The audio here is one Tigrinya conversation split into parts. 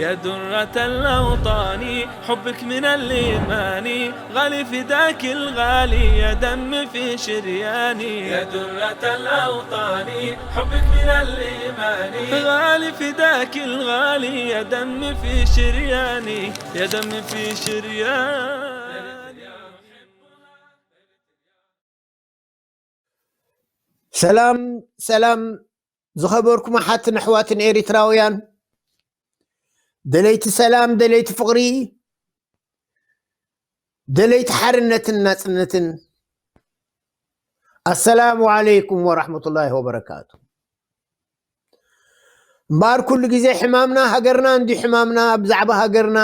يا درة الأوطان، حبك من الإيمان، غالي فداك الغالي، يا دم في شرياني. يا درة الأوطان، حبك من الإيمان، غالي فداك الغالي، يا دم في شرياني، يا دم في شرياني. ሰላም ሰላም፣ ዝኸበርኩም ኣሓትን ኣሕዋትን ኤሪትራውያን፣ ደለይቲ ሰላም፣ ደለይቲ ፍቕሪ፣ ደለይቲ ሓርነትን ናጽነትን፣ ኣሰላሙ ዓለይኩም ወራሕመቱላሂ ወበረካቱ። እምበኣር ኩሉ ግዜ ሕማምና ሃገርና እንዲ ሕማምና፣ ብዛዕባ ሃገርና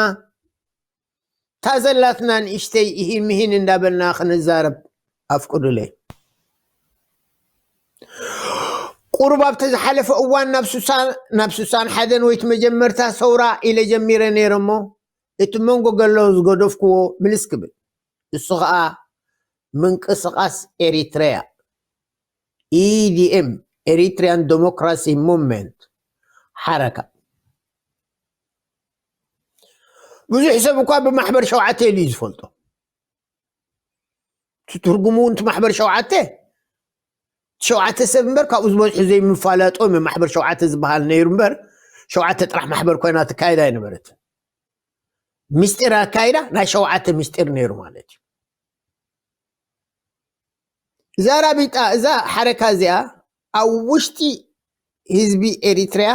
እታ ዘላትና ንእሽተይ እሂን ምሂን እንዳበልና ክንዛረብ ኣፍቅዱለይ። ቁሩብ ኣብቲ ዝሓለፈ እዋን ናብ ሱሳ ናብ ሱሳን ሓደን ወይ እቲ መጀመርታ ሰውራ ኢለ ጀሚረ ነይረ እሞ፣ እቲ መንጎ ገሎ ዝገደፍክዎ ምልስ ክብል፣ እሱ ኸኣ ምንቅስቓስ ኤሪትረያ፣ ኢዲኤም፣ ኤሪትሪያን ዴሞክራሲ ሙቭመንት፣ ሓረካ። ብዙሕ ሰብ እኳ ብማሕበር ሸውዓተ ኢሉ እዩ ዝፈልጦ። እቲ ትርጉሙ እውን እቲ ማሕበር ሸውዓተ፣ ሸውዓተ ሰብ እምበር ካብኡ ዝበዝሑ ዘይምፋላጦም እዮም። ማሕበር ሸውዓተ ዝበሃል ነይሩ እምበር፣ ሸውዓተ ጥራሕ ማሕበር ኮይና ትካየድ ኣይነበረትን። ምስጢር ኣካይዳ ናይ ሸውዓተ ምስጢር ነይሩ ማለት እዩ። እዛ ራቢጣ፣ እዛ ሓረካ እዚኣ ኣብ ውሽጢ ህዝቢ ኤሪትሪያ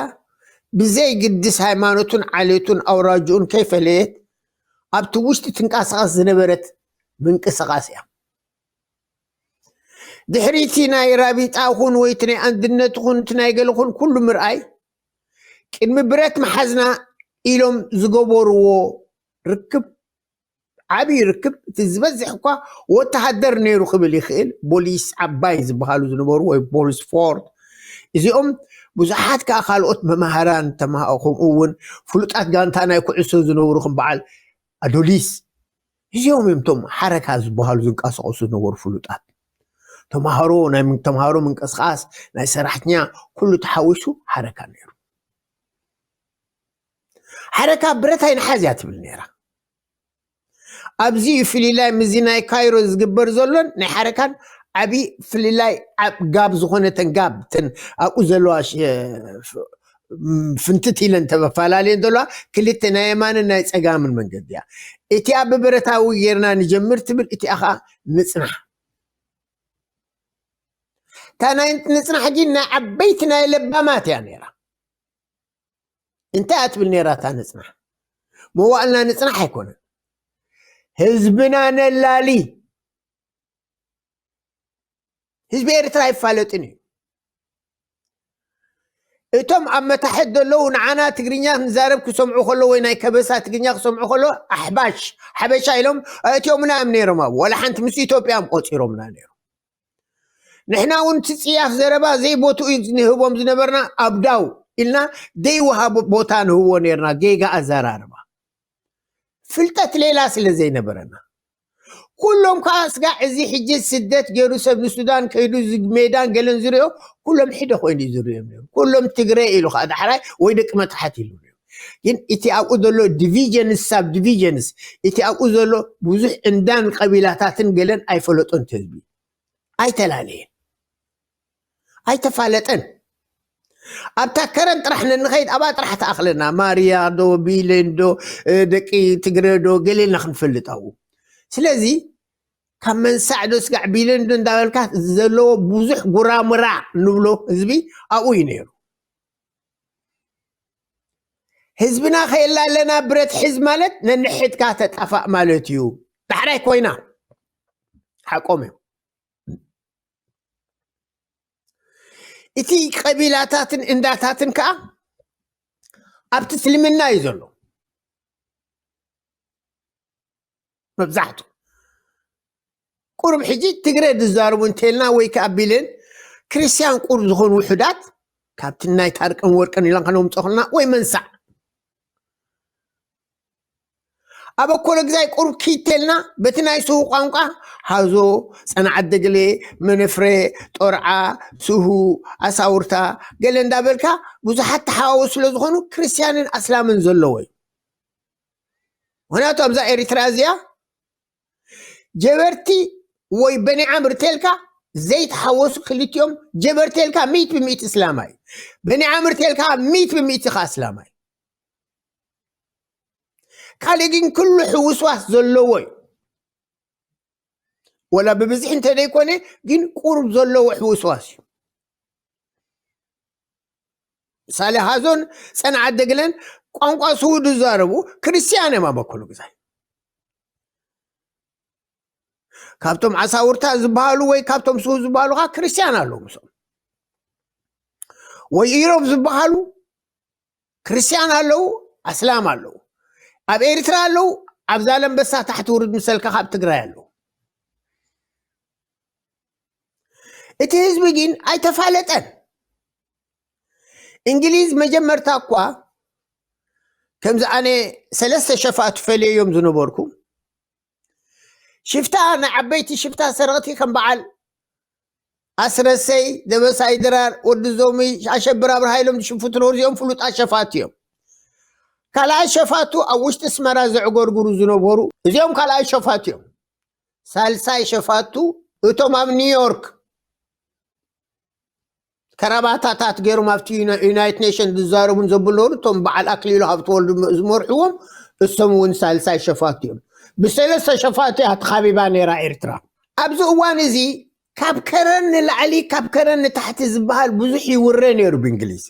ብዘይ ግድስ ሃይማኖቱን ዓሌቱን ኣውራጅኡን ከይፈለየት ኣብቲ ውሽጢ ትንቀሳቐስ ዝነበረት ምንቅስቓስ እያ። ድሕሪ እቲ ናይ ራቢጣ ኹን ወይ እቲ ናይ ኣንድነት ኹን እቲ ናይ ገለ ኹን ኩሉ ምርኣይ፣ ቅድሚ ብረት መሓዝና ኢሎም ዝገበርዎ ርክብ፣ ዓብዪ ርክብ፣ እቲ ዝበዝሕ እኳ ወተሃደር ነይሩ ክብል ይኽእል፣ ቦሊስ ዓባይ ዝበሃሉ ዝነበሩ ወይ ቦሊስ ፎርት፣ እዚኦም ብዙሓት ከዓ ካልኦት መማህራን ተማ-፣ ከምኡ እውን ፍሉጣት ጋንታ ናይ ኩዕሶ ዝነበሩ ከም በዓል ኣዶሊስ፣ እዚኦም እዮም እቶም ሓረካ ዝበሃሉ ዝንቀሳቐሱ ዝነበሩ ፍሉጣት። ተምሃሮ፣ ናይ ምን-፣ ተምሃሮ ምንቅስቓስ፣ ናይ ሰራሕተኛ፣ ኩሉ ተሓዊሱ ሓረካ ነይሩ። ሓረካ ብረት ኣይንሓዝ እያ ትብል ነይራ። ኣብዚ እዩ ፍልላይ ምስዚ ናይ ካይሮ ዝግበር ዘሎን ናይ ሓረካን ዓብዪ ፍልላይ። ኣብ ጋብ ዝኾነተን ጋብ፣ እተን ኣብኡ ዘለዋ ሽ-፣ ፍ-፣ ም-፣ ፍንትት ኢለን ተፈላለየን ዘለዋ ክልተ ናይ የማንን ናይ ጸጋምን መንገዲ እያ። እቲኣ ብብረታዊ ጌርና ንጀምር ትብል፣ እቲኣ ኸኣ ንጽናሕ። እታ ናይ ንጽናሕ ግን ናይ ዓበይቲ ናይ ለባማት እያ ነይራ። እንታይ እያ ትብል ነይራ እታ ንጽናሕ? መዋእልና ንጽናሕ ኣይኮነን። ህዝብና ነላሊ። ህዝቢ ኤርትራ ኣይፋለጥን እዩ። እቶም ኣብ መታሕት ዘለዉ ንዓና ትግርኛ ክንዛረብ ክሰምዑ ከለዉ ወይ ናይ ከበሳ ትግርኛ ክሰምዑ ከለዉ ኣሕባሽ፣ ሓበሻ ኢሎም ኣእትዮምና እዮም ነይሮም። ኣብኡ ዋላ ሓንቲ ምስ ኢትዮጵያ እዮም ቆጺሮምና ነይሮም። ንሕና እውን እቲ ጽያፍ ዘረባ ዘይቦትኡ ንህቦም ዝነበርና ኣብዳው ኢልና ዘይወሃቦ ቦታ ንህቦ ነይርና። ጌጋ ኣዘራርባ። ፍልጠት ሌላ ስለ ዘይነበረና። ኩሎም ከዓ ስጋዕ እዚ ሕጂ ስደት ገይሩ ሰብ ንሱዳን ከይዱ ዝ-፣ ሜዳን ገለን ዝሪኦ ኩሎም ሕደ ኮይኑ እዩ ዝሪኦም ነይሩ። ኩሎም ትግረ ኢሉ ከዓ ዳሕራይ ወይ ደቂ መታሕት ኢሉ ነይሩ። ግን እቲ ኣብኡ ዘሎ ዲቪዥንስ ሳብ ዲቪዥንስ፣ እቲ ኣብኡ ዘሎ ብዙሕ እንዳን ቀቢላታትን ገለን ኣይፈለጦን እቲ ህዝቢ። ኣይተላለየን። ኣይተፋለጠን። ኣብታ ከረን ጥራሕ ነንኸይድ ኣብኣ ጥራሕ ተኣኽለና። ማርያ ዶ፣ ቢሌን ዶ፣ እ፣ ደቂ ትግረ ዶ፣ ገሌ ኢልና ክንፈልጥ ኣብኡ። ስለዚ ካብ መንሳዕ ዶ ስጋዕ ቢሌን ዶ እንዳበልካ ዘለዎ ብዙሕ ጉራምራ ንብሎ ህዝቢ ኣብኡ እዩ ነይሩ። ህዝብና ከየላለና ብረት ሕዝ ማለት ነንሕድካ ተጣፋእ ማለት እዩ። ዳሕራይ ኮይና ሓቆም እዩ። እቲ ቀቢላታትን እንዳታትን ከዓ ኣብቲ እስልምና እዩ ዘሎ መብዛሕቱ። ቁሩብ ሕጂ ትግረ ዝዛረቡ እንተልና ወይ ከዓ ቢልን ክርስቲያን ቁሩብ ዝኾኑ ውሑዳት ካብቲ ናይ ታርቅን ወርቅን ኢልና ከነምፅኦ ከለና ወይ መንሳዕ ኣብ ኣኮሎ ግዛይ ቁሩብ ኪተልና በቲ ናይ ስዉ ቋንቋ ሃዞ፣ ጸናዓት፣ ደገሌ፣ መነፍረ፣ ጦርዓ፣ ስሁ፣ ኣሳውርታ ገለ እንዳበልካ ብዙሓት ተሓዋወስ ስለ ዝኾኑ ክርስትያንን ኣስላምን ዘለዎ እዩ። ምክንያቱ ኣብዛ ኤሪትራ እዚኣ ጀበርቲ ወይ በኒዓም ርቴልካ ዘይተሓወሱ ክልቲኦም ጀበርቲ ኢልካ ሚእት ብሚእት እስላማይ፣ በኒዓም ርቴልካ ሚእት ብሚእት ኢኻ እስላማይ። ካልእ ግን ኩሉ ሕውስዋስ ዘለዎ እዩ። ወላ ብብዝሒ እንተደይኮነ ግን ቁሩብ ዘለዎ ሕውስዋስ እዩ። ምሳሌ ሃዞን ጸንዓት ደግለን ቋንቋ ስውድ ዝዛረቡ ክርስቲያን እዮም ኣብ ኣኮሉ ግዛይ። ካብቶም ዓሳውርታ ዝበሃሉ ወይ ካብቶም ስውድ ዝበሃሉ ኸዓ ክርስቲያን ኣለዉ ምስኦም። ወይ ኢሮብ ዝበሃሉ ክርስቲያን ኣለዉ፣ ኣስላም ኣለዉ። ኣብ ኤርትራ ኣለዉ፣ ኣብ ዛለምበሳ ታሕቲ ውርድ ምሰልካ ካብ ትግራይ ኣለዉ። እቲ ህዝቢ ግን ኣይተፋለጠን። እንግሊዝ መጀመርታ እኳ ከምዚ ኣነ ሰለስተ ሸፋቱ ፈልየዮም ዝነበርኩ ሽፍታ፣ ንዓበይቲ ሽፍታ ሰረቕቲ ከም በዓል ኣስረሰይ፣ ደበሳይ ድራር፣ ወዲ ዞሚ፣ ኣሸብር ኣብርሃ ኢሎም ዝሽፍቱ ነበሩ። እዚኦም ፍሉጣት ሸፋቱ እዮም። ካልኣይ ሸፋቱ ኣብ ውሽጢ ኣስመራ ዘዕጎርጉሩ ዝነበሩ፣ እዚኦም ካልኣይ ሸፋቱ እዮም። ሳልሳይ ሸፋቱ እቶም ኣብ ኒውዮርክ ከራባታታት ገይሮም ኣብቲ ዩና-፣ ዩናይትድ ኔሽን ዝዛረቡን ዘብለሩ እቶም በዓል ኣክሊሉ ሃብተወልዱ ዝመርሕዎም እሶም እውን ሳልሳይ ሸፋቱ እዮም። ብሰለስተ ሸፋቱ እያ ተኻቢባ ነይራ ኤርትራ። ኣብዚ እዋን እዚ ካብ ከረን ንላዕሊ ካብ ከረን ንታሕቲ ዝበሃል ብዙሕ ይውረ ነይሩ ብእንግሊዝ።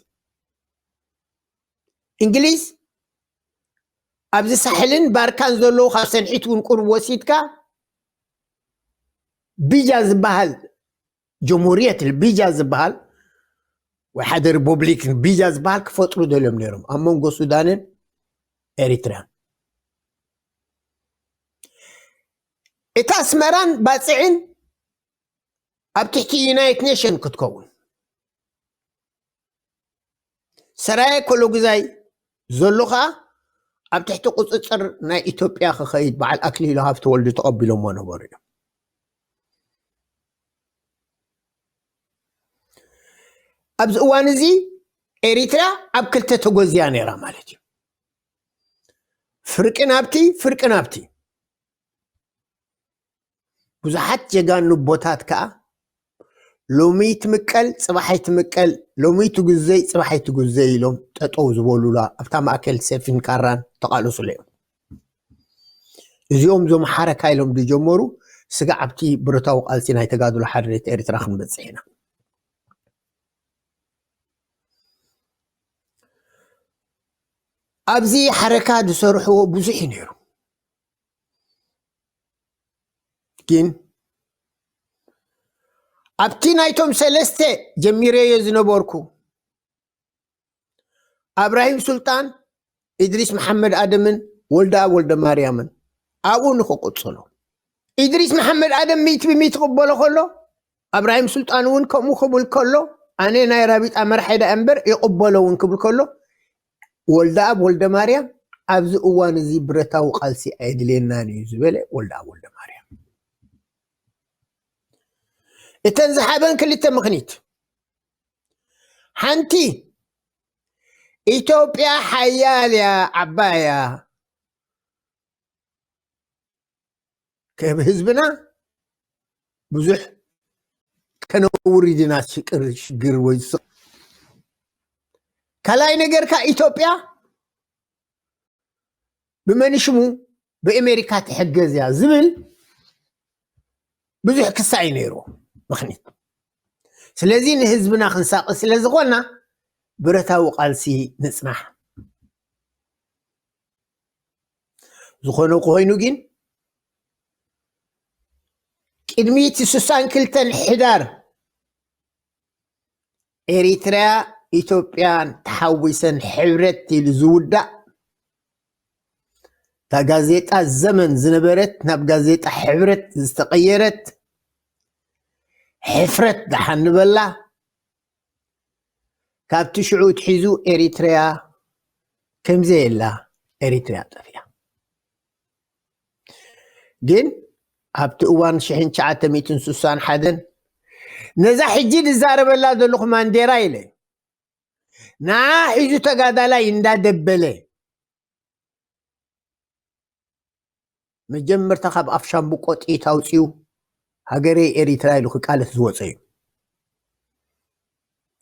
እንግሊዝ ኣብዚ ሳሕልን ባርካን ዘለዉ ካብ ሰንሒት እውን ቁሩብ ወሲድካ ቢጃ ዝበሃል ጀምሁርየት ቢጃ ዝበሃል ወይ ሓደ ሪፐብሊክ ቢጃ ዝበሃል ክፈጥሩ ደልዮም ነይሮም ኣብ መንጎ ሱዳንን ኤሪትራን። እታ ኣስመራን ባጽዕን ኣብ ትሕቲ ዩናይትድ ኔሽን ክትከውን፣ ሰራየ ኮሎግዛይ ዘሎ ኸዓ ኣብ ትሕቲ ቁፅፅር ናይ ኢትዮጵያ ክኸይድ በዓል ኣክሊሉ ሃብተወልድ ተቐቢሎሞ ነበሩ እዮም። ኣብዚ እዋን እዚ ኤሪትራ ኣብ ክልተ ተጎዝያ ነይራ ማለት እዩ። ፍርቂ ናብቲ፣ ፍርቂ ናብቲ። ብዙሓት ጀጋኑ ቦታት ከኣ ሎሚ ትምቀል፣ ጽባሕ ኣይትምቀል፣ ሎሚ ትጉዘይ፣ ጽባሕ ኣይትጉዘይ ኢሎም ጠጠው ዝበሉላ ኣብታ ማእከል ሰፊን ካራን ተቓለሱላ እዮም። እዚኦም እዞም ሓረካ ኢሎም ዝጀመሩ ስጋዕ ኣብቲ ብረታዊ ቃልሲ ናይ ተጋድሎ ሓርነት ኤርትራ ክንበጽሕ ኢና። ኣብዚ ሓረካ ዝሰርሕዎ ብዙሕ እዩ ነይሩ። ግን ኣብቲ ናይቶም ሰለስተ ጀሚረዮ ዝነበርኩ ኣብራሂም ሱልጣን፣ ኢድሪስ መሓመድ ኣደምን ወልደኣብ ወልደ ማርያምን ኣብኡ ንኽቕጽሎ። ኢድሪስ መሓመድ ኣደም ሚእቲ ብሚእቲ ክቕበሎ ከሎ፣ ኣብራሂም ሱልጣን እውን ከምኡ ክብል ከሎ፣ ኣነ ናይ ራቢጣ መራሒ ደኣ እምበር ይቕበሎ እውን ክብል ከሎ፣ ወልደኣብ ወልደ ማርያም ኣብዚ እዋን እዚ ብረታዊ ቃልሲ ኣየድልየናን እዩ ዝበለ ወልደኣብ ወልደ ማርያም። እተን ዝሓበን ክልተ ምኽኒት፣ ሓንቲ ኢትዮጵያ ሓያል እያ፣ ዓባይ እያ። ከብ ህዝብና ብዙሕ ከነውርድ ኢና ሽቅር ሽግር ወይ ስ-፣ ካልኣይ ነገርካ ኢትዮጵያ ብመን ሽሙ ብኣሜሪካ ትሕገዝ እያ ዝብል ብዙሕ ክሳይ ነይሩ ምኽኒት። ስለዚ ንህዝብና ክንሳቂ ስለ ዝኾንና ብረታዊ ቃልሲ ንጽናሕ። ዝኾነ ኮይኑ ግን ቅድሚ እቲ ስሳን ክልተን ሕዳር ኤሪትራ ኢትዮጵያን ተሓዊሰን ሕብረት ኢሉ ዝውዳእ እታ ጋዜጣ ዘመን ዝነበረት ናብ ጋዜጣ ሕብረት ዝተቐየረት ሕፍረት ደሓን ንበላ። ካብቲ ሽዑ ትሒዙ ኤሪትርያ ከምዘየላ ኤሪትርያ ጠፊኣ። ግን ኣብቲ እዋን ሽሕን ትሽዓተ ሚእትን ስሳን ሓደን ነዛ ሕጂ ዝዛረበላ ዘለኹ ማንዴራ ኢለ ንዓ ሒዙ ተጋዳላይ እንዳደበለ መጀመርታ ካብ ኣፍ ሻምብቆ ጥይት ኣውፅኡ ሃገረይ ኤሪትራ ኢሉ ክቃለስ ዝወፀ እዩ።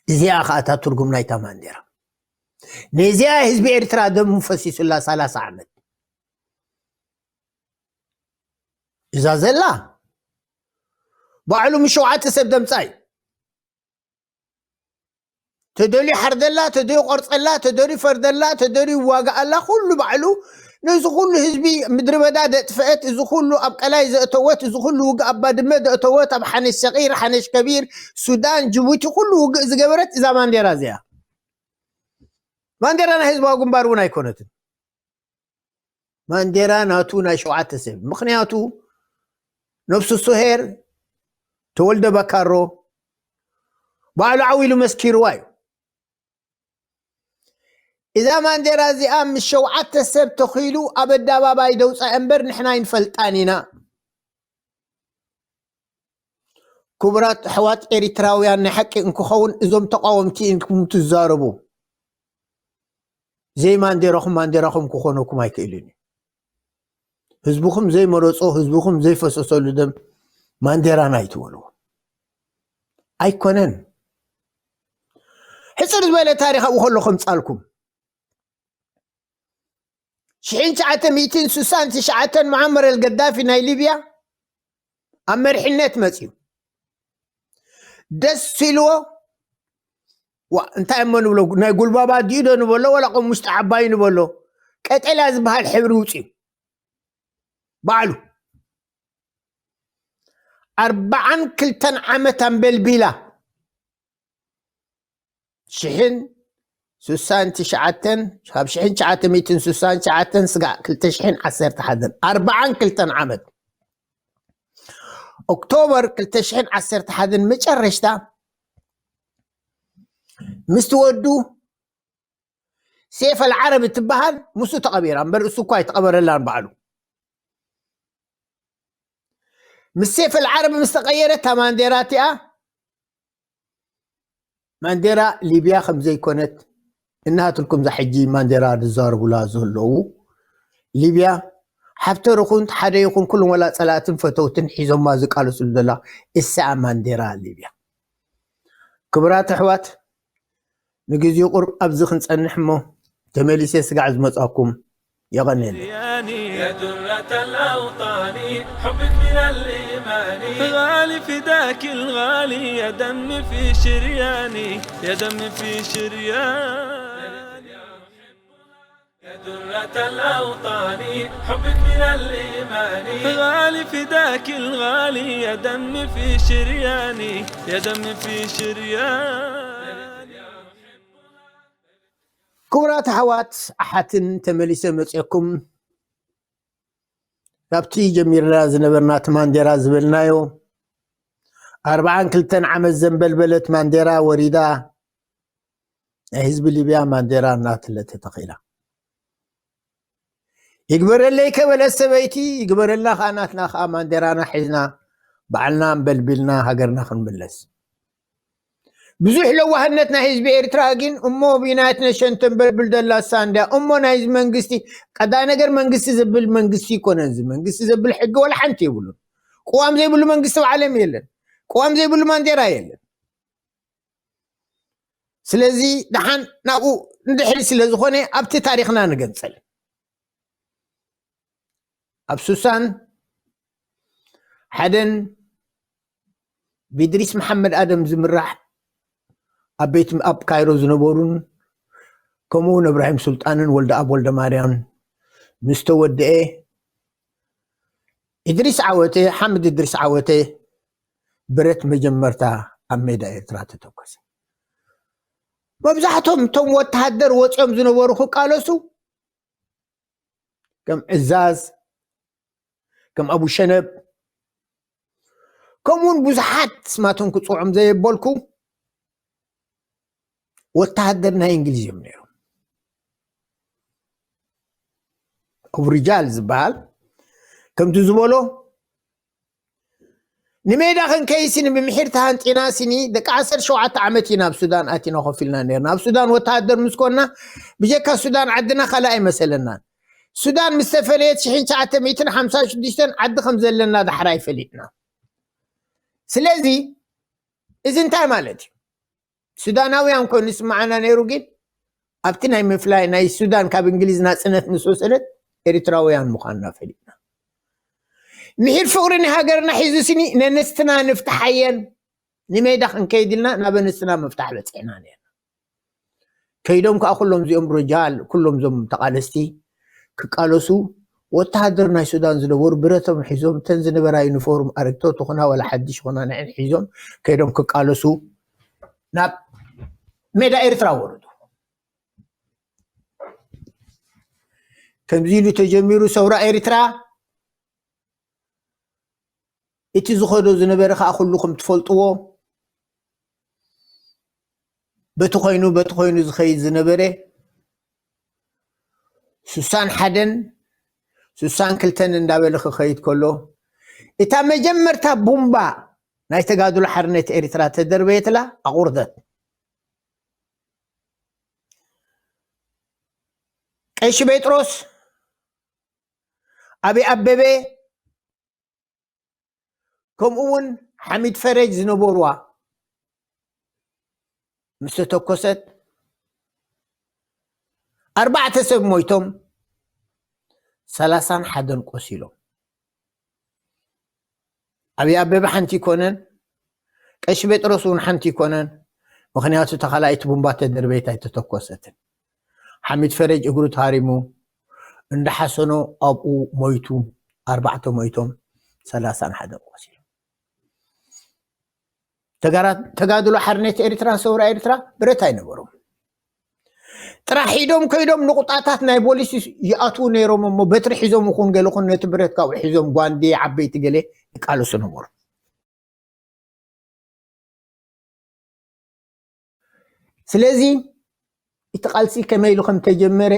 እዚኣ ከዓ እታ ትርጉም ናይታ ማንዴራ። ነዚኣ ህዝቢ ኤርትራ ደሙ ፈሲሱላ ሰላሳ ዓመት። እዛ ዘላ ባዕሉ ምስ ሸውዓተ ሰብ ደምፃ እዩ። ተደልዩ ሓርደላ፣ ተደልዩ ቆርፀላ፣ ተደልዩ ፈርደላ፣ ተደልዩ ይዋጋኣላ፣ ኩሉ ባዕሉ ነዚ ኩሉ ህዝቢ ምድሪ በዳ ደጥፈአት፣ እዚ ኩሉ ኣብ ቀላይ ዘእተወት፣ እዚ ኩሉ ውግእ ኣብ ባድመ ዘእተወት፣ ኣብ ሓነሽ ሰቂር፣ ሓነሽ ከቢር፣ ሱዳን፣ ጅቡቲ ኩሉ ውግእ ዝገበረት እዛ ማንዴራ እዚኣ። ማንዴራ ናይ ህዝባዊ ግንባር እውን ኣይኮነትን። ማንዴራ ናቱ ናይ ሸውዓተ ሰብ። ምኽንያቱ ነብሱ ሶሄር ተወልደ በካሮ ባዕሉ ዓው ኢሉ መስኪርዋ እዩ። እዛ ማንዴራ እዚኣ ምስ ሸውዓተ ሰብ ተኺሉ ኣብ ኣደባባይ ደውፃ እምበር ንሕና ኣይንፈልጣን ኢና። ክቡራት ኣሕዋት ኤሪትራውያን፣ ናይ ሓቂ እንክኸውን እዞም ተቃወምቲ እንኩም ትዛረቡ፣ ዘይ ማንዴራኹም ማንዴራኹም ክኾነኩም ኣይክእልን እዩ። ህዝብኹም ዘይመረጾ፣ ህዝብኹም ዘይፈሰሰሉ ደም ማንዴራና ኣይትበልዎ። ኣይኮነን። ሕጽር ዝበለ ታሪኽ ኣብኡ ከሎ ከምጻልኩም። ሽሕን ትሽዓተ ሚእትን ስሳን ትሽዓተን ሙዓመር ኣልገዳፊ ናይ ሊብያ ኣብ መሪሕነት መጽዩ። ደስ ኢልዎ፣ ዋ፣ እንታይ እሞ ንብሎ፣ ናይ ጉልባባ ድዩ ዶ ንበሎ፣ ወላ ቆም ውሽጢ ዓባዩ ንበሎ፣ ቀጠልያ ዝበሃል ሕብሪ ውጽዩ። ባዕሉ ኣርባዓን ክልተን ዓመት ኣንበልቢላ። ሽሕን ስሳን ትሽዓተን፣ ካብ ሽሕን ትሽዓተ ሚእትን ስሳን ትሽዓተን ስጋዕ ክልተ ሽሕን ዓሰርተ ሓደን፣ ኣርባዓን ክልተን ዓመት። ኦክቶበር ክልተ ሽሕን ዓሰርተ ሓደን መጨረሽታ ምስቲ ወዱ ሴፍ ኣልዓረብ እትበሃል ምስኡ ተቐቢራ እምበር እሱ እኳ ኣይተቐበረላን ባዕሉ። ምስ ሴፍ ኣልዓረብ ምስ ተቐየረት እታ ማንዴራ እቲኣ፣ ማንዴራ ሊብያ ከም ዘይኮነት እናሃትልኩም፣ እዛ ሕጂ ማንዴራ ዝዛረቡላ ዘለዉ ሊብያ፣ ሓብተርኹን ሓደ ይኹን ኩሎም ወላ ጸላእትን ፈተውትን ሒዞማ ዝቃለስሉ ዘላ እሳ ማንዴራ ሊብያ። ክቡራት ኣሕዋት፣ ንግዜኡ ቁሩብ ኣብዚ ክንጸንሕ እሞ ተመሊሰ ስጋዕ ዝመጻኩም። يغني لي. يا درة الأوطان، حبك من الإيمان. غالي فداك الغالي، يا دم في شرياني، يا دم في شرياني. يا درة الأوطان، حبك من الإيمان. غالي فداك الغالي، يا دم في شرياني، يا دم في شرياني. ክቡራት ኣሕዋት ኣሓትን፣ ተመሊሰ መፅየኩም ናብቲ ጀሚርና ዝነበርና እቲ ማንዴራ ዝበልናዮ። ኣርባዓን ክልተን ዓመት ዘንበልበለት ማንዴራ ወሪዳ፣ ናይ ህዝቢ ሊብያ ማንዴራ እናትለተ ተኺላ። ይግበረለይ ከበለት ሰበይቲ፣ ይግበረልና ከዓ ናትና ከዓ ማንዴራና ሒዝና ባዕልና ኣንበልቢልና ሃገርና ክንምለስ። ብዙሕ ለዋህነት ናይ ህዝቢ ኤርትራ ግን እሞ ብዩናይትድ ኔሽን ተንበልብል ደላ እሳ እንድያ። እሞ ናይዚ መንግስቲ ቀዳይ ነገር መንግስቲ ዘብል መንግስቲ ይኮነን። እዚ መንግስቲ ዘብል ሕጊ ወላ ሓንቲ የብሉን። ቅዋም ዘይብሉ መንግስቲ ኣብ ዓለም የለን። ቅዋም ዘይብሉ ማንዴራ የለን። ስለዚ ደሓን ናብኡ ንድሕሪ ስለ ዝኾነ ኣብቲ ታሪኽና ንገንጸል። ኣብ ሱሳን ሓደን ብኢድሪስ መሓመድ ኣደም ዝምራሕ ኣብ ቤት ኣብ ካይሮ ዝነበሩን ከምኡ እውን እብራሂም ሱልጣንን ወልደ ኣብ ወልደ ማርያም ምስ ተወደኤ፣ ኢድሪስ ዓወተ፣ ሓምድ ኢድሪስ ዓወተ ብረት መጀመርታ ኣብ ሜዳ ኤርትራ ተተኮሰ። መብዛሕቶም እቶም ወተሃደር ወፂኦም ዝነበሩ ክቃለሱ ከም ዕዛዝ፣ ከም ኣቡ ሸነብ፣ ከምኡውን ብዙሓት ስማቶም ክፅውዖም ዘየበልኩ ወተሃደር ናይ እንግሊዝ እዮም ነይሮም። ኣቡ ሪጃል ዝበሃል ከምቲ ዝበሎ ንሜዳ ክንከይሲ ንምምሒር ተሃንጢና ሲኒ ደቂ ዓሰርተ ሸውዓተ ዓመት ኢና ኣብ ሱዳን ኣቲና ኮፍ ኢልና ነርና። ኣብ ሱዳን ወተሃደር ምስ ኮና ብጀካ ሱዳን ዓድና ካልእ ኣይመሰለናን። ሱዳን ምስ ተፈለየት ሽሕን ትሽዓተ ሚእትን ሓምሳን ሽዱሽተን ዓዲ ከም ዘለና ዳሕራይ ፈሊጥና። ስለዚ እዚ እንታይ ማለት እዩ? ሱዳናውያን ኮይኑ ይስምዓና ነይሩ፣ ግን ኣብቲ ናይ ምፍላይ ናይ ሱዳን ካብ እንግሊዝ ናጽነት ምስ ወሰደት ኤርትራውያን ምዃንና ፈሊጥና። ምሒር ፍቕሪ ንሃገርና ሒዙ ስኒ ነንስትና ንፍትሓየን ንሜዳ ክንከይድ ኢልና ናብ ኣንስትና ምፍታሕ በጺሕና ነርና። ከይዶም ከዓ ኩሎም እዚኦም ርጃል፣ ኩሎም እዞም ተቓለስቲ ክቃለሱ፣ ወተሃደር ናይ ሱዳን ዝነበሩ ብረቶም ሒዞም፣ እተን ዝነበራ ዩኒፎርም ኣረግቶት ይኹና ዋላ ሓድሽ ይኹና ንዐን ሒዞም ከይዶም ክቃለሱ ናብ ሜዳ ኤርትራ ወረዱ። ከምዚ ኢሉ ተጀሚሩ ሰውራ ኤርትራ። እቲ ዝኸዶ ዝነበረ ከዓ ኩልኹም ትፈልጥዎ፣ በቲ ኮይኑ በቲ ኮይኑ ዝኸይድ ዝነበረ ሱሳን ሓደን ሱሳን ክልተን እንዳበለ ክኸይድ ከሎ፣ እታ መጀመርታ ቡምባ ናይ ተጋድሎ ሓርነት ኤርትራ ተደርበየትላ ኣቑርደት። ቀሺ ጴጥሮስ፣ ኣብይ ኣበበ፣ ከምኡ እውን ሓሚድ ፈረጅ ዝነበርዋ ምስ ተተኮሰት፣ ኣርባዕተ ሰብ ሞይቶም፣ ሰላሳን ሓደን ቆሲሎም። ኣብይ ኣበበ ሓንቲ ይኮነን፣ ቀሺ ጴጥሮስ እውን ሓንቲ ይኮነን። ምኽንያቱ እታ ካልኣይቲ ቡምባ ተደርበየት ኣይተተኮሰትን። ሓሚድ ፈረጅ እግሩ ታሪሙ እንዳሓሰኖ ኣብኡ ሞይቱ፣ ኣርባዕተ ሞይቶም፣ ሰላሳን ሓደን ቆሲሎም። ተጋራ-፣ ተጋድሎ ሓርነት ኤርትራ፣ ሰውራ ኤርትራ ብረት ኣይነበሮም። ጥራሕ ሒዶም ከይዶም ንቁጣታት ናይ ቦሊስ ይኣትዉ ነይሮም እሞ፣ በትሪ ሒዞም ይኹን ገለ ይኹን ነቲ ብረት ካብኡ ሒዞም፣ ጓንዲ ዓበይቲ ገለ ይቃለሱ ነበሩ። ስለዚ እቲ ቃልሲ ከመይ ኢሉ ከም ተጀመረ፣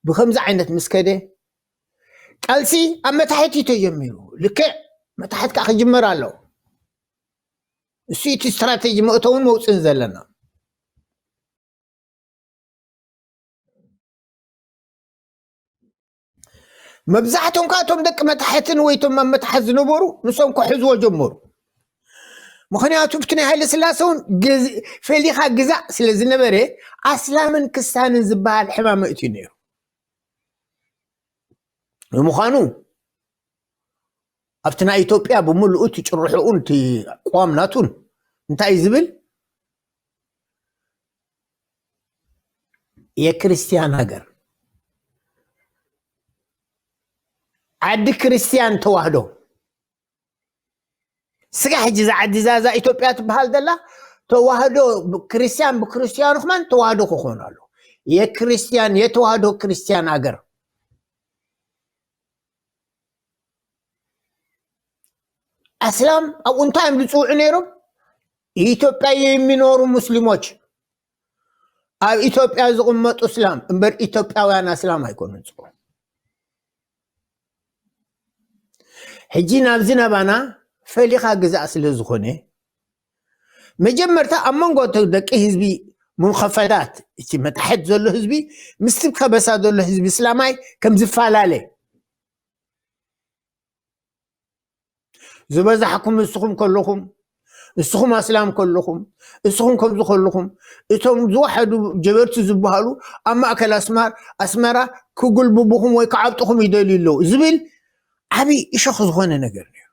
ብኸምዚ ዓይነት ምስ ከደ፣ ቃልሲ ኣብ መታሕት እዩ ተጀሚሩ። ልክዕ መታሕት ከዓ ክጅመር ኣለዎ። እሱ እቲ ስትራቴጂ መእተውን መውፅእን ዘለና። መብዛሕቶም ካብቶም ደቂ መታሕትን ወይ እቶም ኣብ መታሕት ዝነበሩ ንሶም ክሕዝዎ ጀመሩ። ምኽንያቱ ብቲ ናይ ሃይለ ስላሴ እውን ግዝ-፣ ፈሊኻ ግዛእ ስለ ዝነበረ ኣስላምን ክስታንን ዝበሃል ሕማም መእትዩ ነይሩ። ንምዃኑ ኣብቲ ናይ ኢትዮጵያ ብምልኡ እቲ ጭርሕኡን እቲ ኣቋም ናቱን እንታይ እዩ ዝብል? የክርስቲያን ሃገር፣ ዓዲ ክርስቲያን ተዋህዶ። ስጋ ሕጂ እዛ ዓዲ እዛ፣ እዛ ኢትዮጵያ ትበሃል ዘላ ተዋህዶ ብ-፣ ክርስቲያን ብክርስቲያኑ ክማን ተዋህዶ ክኾኑ ኣለዎ። የክርስቲያን፣ የተዋህዶ ክርስቲያን ሃገር። ኣስላም ኣብኡ እንታይ እዮም ዝፅውዑ ነይሮም? ኢትዮጵያ የሚኖሩ ሙስሊሞች፣ ኣብ ኢትዮጵያ ዝቕመጡ እስላም እምበር ኢትዮጵያውያን ኣስላም ኣይኮኑን ዝፅውዑ። ሕጂ ናብዚ ናባና ፈሊኻ ግዛእ ስለ ዝኾነ፣ መጀመርታ ኣብ መንጎ እቲ ደቂ ህዝቢ ሙንኸፈዳት፣ እቲ መታሕት ዘሎ ህዝቢ ምስቲ ከበሳ ዘሎ ህዝቢ እስላማይ ከም ዝፈላለ፣ ዝበዛሕኩም እስኹም ከለኹም፣ እስኹም ኣስላም ከለኹም፣ እስኹም ከምዚ ከለኹም፣ እቶም ዝወሓዱ ጀበርቲ ዝበሃሉ ኣብ ማእከል ኣስማር-፣ ኣስመራ ክጉልብቡኹም ወይ ክዓብጡኹም ይደልዩ ኣለዉ ዝብል ዓብዪ እሾኽ ዝኾነ ነገር ነይሩ።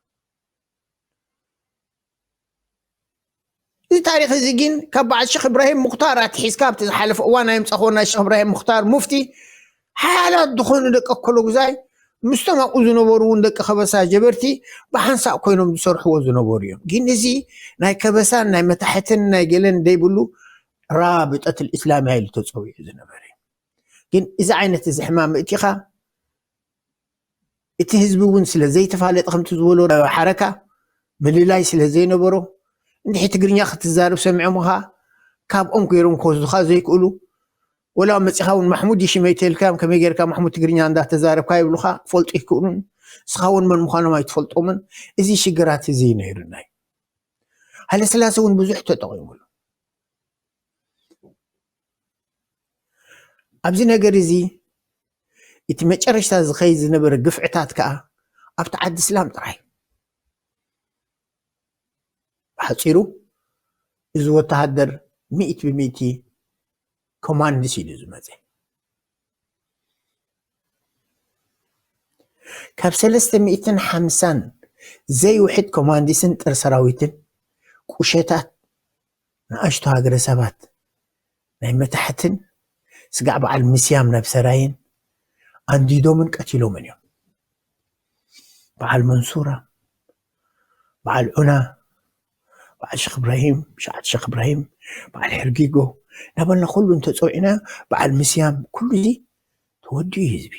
እዚ ታሪኽ እዚ ግን ካብ በዓል ሸኽ እብራሂም ሙኽታር ኣትሒዝካ ኣብቲ ዝሓለፈ እዋን ኣየምጻኹዎ፣ ናይ ሸኽ እብራሂም ሙኽታር ሙፍቲ ሓያላት ዝኾኑ ደቂ ኣከለጉዛይ ምስቶም ኣብኡ ዝነበሩ እውን ደቂ ከበሳ ጀበርቲ ብሓንሳእ ኮይኖም ዝሰርሕዎ ዝነበሩ እዮም። ግን እዚ ናይ ከበሳን ናይ መታሕትን ናይ ገለን ዘይብሉ ራብጠት ልእስላምያ ኢሉ ተጸዊዑ ዝነበረ። ግን እዚ ዓይነት እዚ ሕማም ምእቲኻ፣ እቲ ህዝቢ እውን ስለ ዘይተፋለጠ፣ ከምቲ ዝበሎ ሓረካ ምልላይ ስለ ዘይነበሮ፣ እንድሒ ትግርኛ ክትዛረብ ሰሚዖምኻ፣ ካብኦም ገይሮም ክወስዱኻ ዘይክእሉ፣ ወላ መጺኻ እውን ማሕሙድ ይሽመይ ተልካዮም፣ ከመይ ጌርካ ማሕሙድ ትግርኛ እንዳተዛረብካ ይብሉኻ፣ ክፈልጡ ይክእሉን፣ ንስኻ እውን መን ምዃኖም ኣይትፈልጦምን። እዚ ሽግራት እዚ ነይሩና እዩ። ሃይለስላሴ እውን ብዙሕ ተጠቒሙሉ። ኣብዚ ነገር እዚ እቲ መጨረሽታ ዝኸይድ ዝነበረ ግፍዕታት ከዓ ኣብቲ ዓዲ እስላም ጥራይ። ብሓፂሩ፣ እዚ ወተሃደር ሚእቲ ብሚእቲ ኮማንድስ ኢሉ ዝመፀ። ካብ ሰለስተ ሚእትን ሓምሳን ዘይውሕድ ኮማንዲስን ጥር ሰራዊትን፣ ቁሸታት፣ ንኣሽቱ ሃገረሰባት ናይ መታሕትን ስጋዕ በዓል ምስያም ናብ ሰራይን ኣንዲዶምን ቀቲሎምን እዮም። በዓል መንሱራ፣ በዓል ዑና፣ በዓል ሸኽ እብራሂም፣ ሸዓት ሸኽ እብራሂም፣ በዓል ሕርጊጎ እናበልና ኩሉ እንተፀዊዕና፣ በዓል ምስያም፣ ኩሉ እዚ ተወዲኡ እዩ ህዝቢ።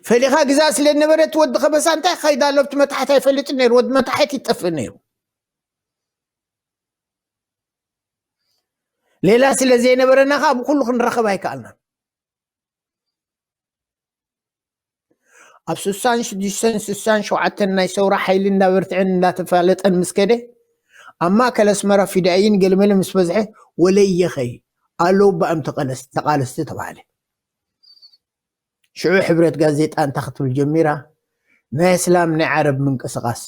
ፈሊኻ ግዛእ ስለ ዝነበረ እቲ ወዲ ከበሳ እንታይ ክኸይድ ኣሎ ኣብቲ መታሕት ኣይፈልጥን ነይሩ። ወዲ መታሕት ይጠፍእ ነይሩ። ሌላ ስለ ዘይነበረና ከዓ ብኩሉ ክንራኸብ ኣይከኣልናን። ኣብ ስሳን ሽዱሽተን ስሳን ሸውዓተን ናይ ሰውራ ሓይሊ እንዳበርትዐን እንዳተፋለጠን ምስ ከደ፣ ኣብ ማእከል ኣስመራ ፊዳይን ገለመለ ምስ በዝሐ፣ ወለየኸይ ኣለዉ ባእም ተቐለስ-፣ ተቓለስቲ ተባህለ። ሽዑ ሕብረት ጋዜጣ እንታይ ክትብል ጀሚራ? ናይ እስላም ናይ ዓረብ ምንቅስቓስ።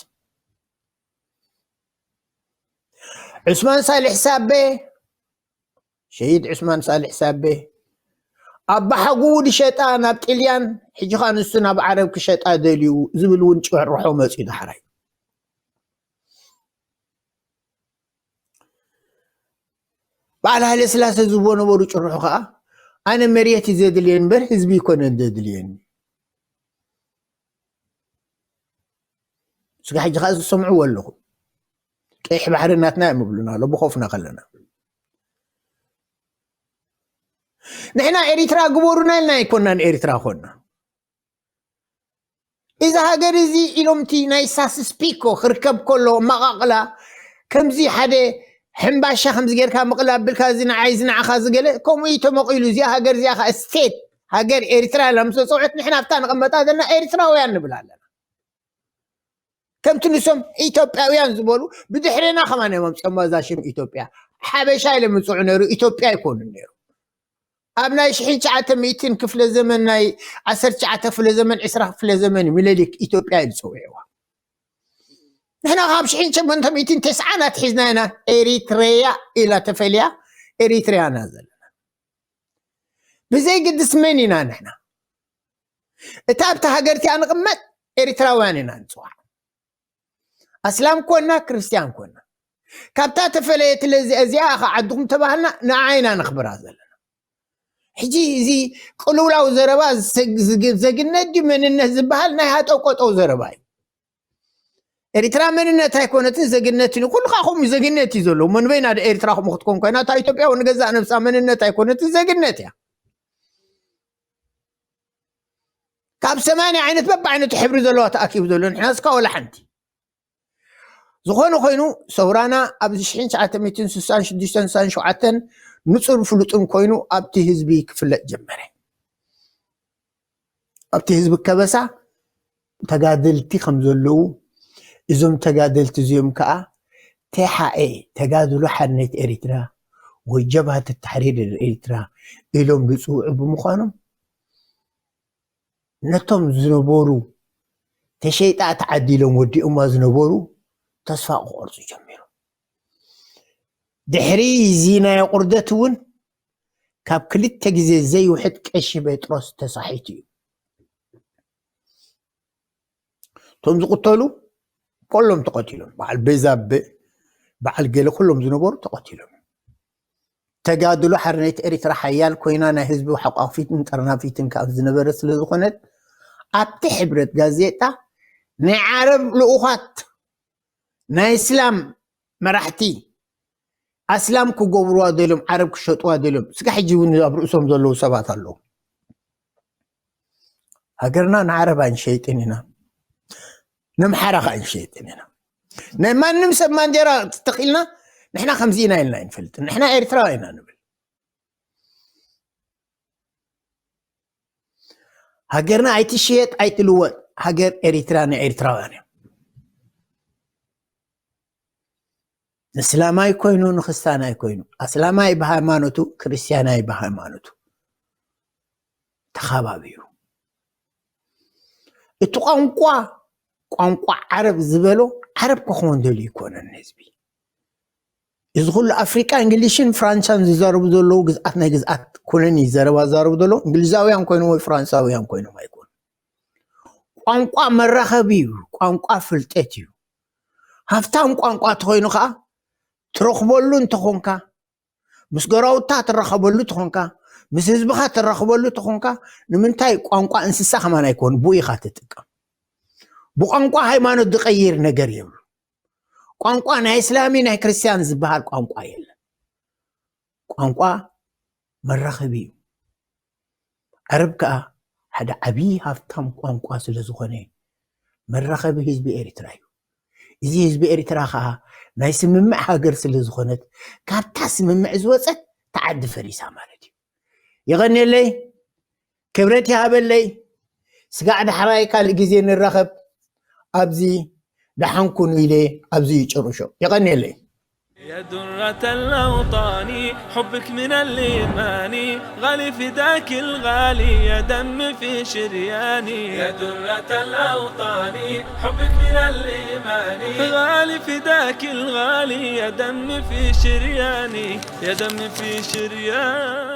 ዑስማን ሳልሕ ሳቤ፣ ሸሂድ ዑስማን ሳልሕ ሳቤ፣ ኣባሓጉኡ ድሸጣ ናብ ጥልያን፣ ሕጂ ኸኣ ንሱ ናብ ዓረብ ክሸጣ ደልዩ ዝብል እውን ጭርሖ መጺኡ ዳሕራይ። በዓል ሃይለ ስላሴ ዝብዎ ነበሩ ጭርሖ ኸኣ፣ ኣነ መሬት እዩ ዘድልየኒ እምበር ህዝቢ ይኮነን ዘድልየኒ። ስጋ ሕጂ ኸኣ ዝሰምዕዎ ኣለኹ። ቀይሕ ባሕሪ ናትና እዮም ይብሉና ኣሎ ብኾፍና ከለና። ንሕና ኤሪትራ ግበሩና ኢልና ኣይኮናን ኤሪትራ ኮና። እዚ ሃገር እዚ ኢሎም እቲ ናይ ሳስስ ፒኮ ክርከብ ከሎ መቓቕላ ከምዚ ሓደ ሕምባሻ ከምዚ ጌርካ ምቕላብ ብልካ እዚ ንዓይ እዚ ንዓኻ ዝገለ ከምኡ እዩ ተመቒሉ። እዚኣ ሃገር እዚኣ ከዓ ስቴት ሃገር ኤሪትራ ኢላ ምስ ተፀውዐት ንሕና ኣብታ ንቐመጣ ዘለና ኤሪትራውያን ንብል ኣለና። ከምቲ ንሶም ኢትዮጵያውያን ዝበሉ ብድሕሬና ከማን እዮም ኣምፅኦማ እዛ ሽም ኢትዮጵያ። ሓበሻ ኢሎም ምፅዑ ነይሩ፣ ኢትዮጵያ ኣይኮኑን ነይሩ። ኣብ ናይ ሽሕን ትሽዓተ ሚእትን ክፍለ ዘመን፣ ናይ ዓሰርተ ትሽዓተ ክፍለ ዘመን፣ ዕስራ ክፍለ ዘመን እዩ ሚለሊክ ኢትዮጵያ ኢሉ ፀዊዕዋ። ንሕና ካብ ሽሕን ሸሞንተ ሚእትን ተስዓን ኣትሒዝና ኢና ኤሪትሬያ ኢላ ተፈልያ ኤሪትሬያና ዘለና። ብዘይ ግድስ መን ኢና ንሕና? እታ ኣብታ ሃገር እቲኣ ንቕመጥ ኤሪትራውያን ኢና ንፅዋዕ። ኣስላም ኮና ክርስትያን ኮና። ካብታ ተፈለየት ለዚ-፣ እዚኣ ኸ ዓድኹም ተባህልና ንዓ ኢና ነኽብራ ዘለና። ሕጂ እዚ ቅልውላው ዘረባ ዘግ-፣ ዘግ-፣ ዘግነት ድዩ መንነት ዝበሃል ናይ ሃጠው ቆጠው ዘረባ እዩ። ኤሪትራ መንነት ኣይኮነትን ዘግነትን እዩ። ኩሉ ከዓ ከምኡ ዘግነት እዩ ዘሎ። መንበይና ዶ ኤሪትራ ከምኡ ክትኮን ኮይና? እታ ኢትዮጵያ እውን ገዛእ ነብሳ መንነት ኣይኮነትን ዘግነት እያ። ካብ ሰማንያ ዓይነት በብዓይነቱ ሕብሪ ዘለዋ ተኣኪቡ ዘሎ ንሕና እስካ ወላ ሓንቲ። ዝኾነ ኮይኑ ሰውራና ኣብዚ ሽሕን ትሽዓተ ሚእትን ስሳን ሽዱሽተን ስሳን ሸውዓተን ንጹር ፍሉጥን ኮይኑ ኣብቲ ህዝቢ ክፍለጥ ጀመረ። ኣብቲ ህዝቢ ከበሳ ተጋደልቲ ከም ዘለዉ፣ እዞም ተጋደልቲ እዚኦም ከኣ ቴሓኤ፣ ተጋድሎ ሓርነት ኤሪትራ ወይ ጀብሃት ተሕሪር ኤሪትራ ኢሎም ዝጽውዑ ብምዃኖም፣ ነቶም ዝነበሩ ተሸይጣ ተዓዲሎም ወዲኦማ ዝነበሩ ተስፋ ክቖርጹ ጀሚሮም። ድሕሪ እዚ ናይ ኣቑርደት እውን ካብ ክልተ ግዜ ዘይውሕድ ቀሺ ጴጥሮስ ተሳሒቱ እዩ። እቶም ዝቕተሉ ኩሎም ተቐቲሎም፣ በዓል ቤዛበ፣ በዓል ገለ ኩሎም ዝነበሩ ተቐቲሎም። ተጋድሎ ሓርነት ኤሪትራ ሓያል ኮይና ናይ ህዝቢ ሓቋፊትን ጠርናፊትን ካብ ዝነበረ ስለ ዝኾነት፣ ኣብቲ ሕብረት ጋዜጣ ናይ ዓረብ ልኡኻት፣ ናይ እስላም መራሕቲ፣ ኣስላም ክገብሩዋ ደልዮም፣ ዓረብ ክሸጡዋ ደልዮም፣ ስጋ ሕጂ እውን ኣብ ርእሶም ዘለዉ ሰባት ኣለዉ። ሃገርና ንዓረብ ኣይንሸይጥን ኢና፣ ነምሓራ ኸዓ ኣይንሸይጥን ኢና። ናይ ማንም ሰብ ማንዴራ ተተኺልና ንሕና ከምዚ ኢና ኢልና ኣይንፈልጥን። ንሕና ኤርትራውያን ኢና ንብል። ሃገርና ኣይትሽየጥ ኣይትልወጥ። ሃገር ኤሪትራ ናይ ኤርትራውያን እያ። ንእስላማይ ኮይኑ ንክስታናይ ኮይኑ፣ ኣስላማይ ብሃይማኖቱ፣ ክርስትያናይ ብሃይማኖቱ ተኻባቢሩ። እቲ ቋንቋ፣ ቋንቋ ዓረብ ዝበሎ ዓረብ ክኾን ደልዩ ይኮነን ህዝቢ። እዚ ኩሉ ኣፍሪቃ እንግሊሽን ፍራንሳን ዝዛረቡ ዘለዉ ግዝኣት ናይ ግዝኣት ኩነን እዩ ዘረባ ዝዛረቡ ዘለዉ። እንግሊዛውያን ኮይኖም ወይ ፍራንሳውያን ኮይኖም ኣይኮኑ። ቋንቋ መራኸቢ እዩ። ቋንቋ ፍልጠት እዩ። ሃፍታም ቋንቋ ተኾይኑ ከዓ ትረኽበሉ እንተኾንካ፣ ምስ ገራውታ ትራኸበሉ ተኾንካ፣ ምስ ህዝብኻ ትራኸበሉ ተኾንካ፣ ንምንታይ ቋንቋ እንስሳ ከማን ኣይኮን ብኡ ኢኻ ትጥቀም። ብቋንቋ ሃይማኖት ዝቐይር ነገር የብሉ። ቋንቋ ናይ እስላሚ ናይ ክርስቲያን ዝበሃል ቋንቋ የለን። ቋንቋ መራኸቢ እዩ። ዓረብ ከዓ ሓደ ዓብዪ ሃፍታም ቋንቋ ስለ ዝኾነ መራኸቢ ህዝቢ ኤርትራ እዩ። እዚ ህዝቢ ኤርትራ ከዓ ናይ ስምምዕ ሃገር ስለ ዝኾነት፣ ካብታ ስምምዕ ዝወፀት ተዓዲ ፈሪሳ ማለት እዩ። የቐንየለይ፣ ክብረት ይሃበለይ። ስጋዕ ዳሕራይ ካልእ ግዜ ንራኸብ። ኣብዚ ደሓን ኩኑ ኢለ ኣብዚ ይጭርሾ። የቐንየለይ። يا درة الأوطان، حبك من الإيمان، غالي فداك الغالي، يا دم في شرياني. يا درة الأوطان، حبك من الإيمان، غالي فداك الغالي، يا دم في شرياني، يا دم في شرياني.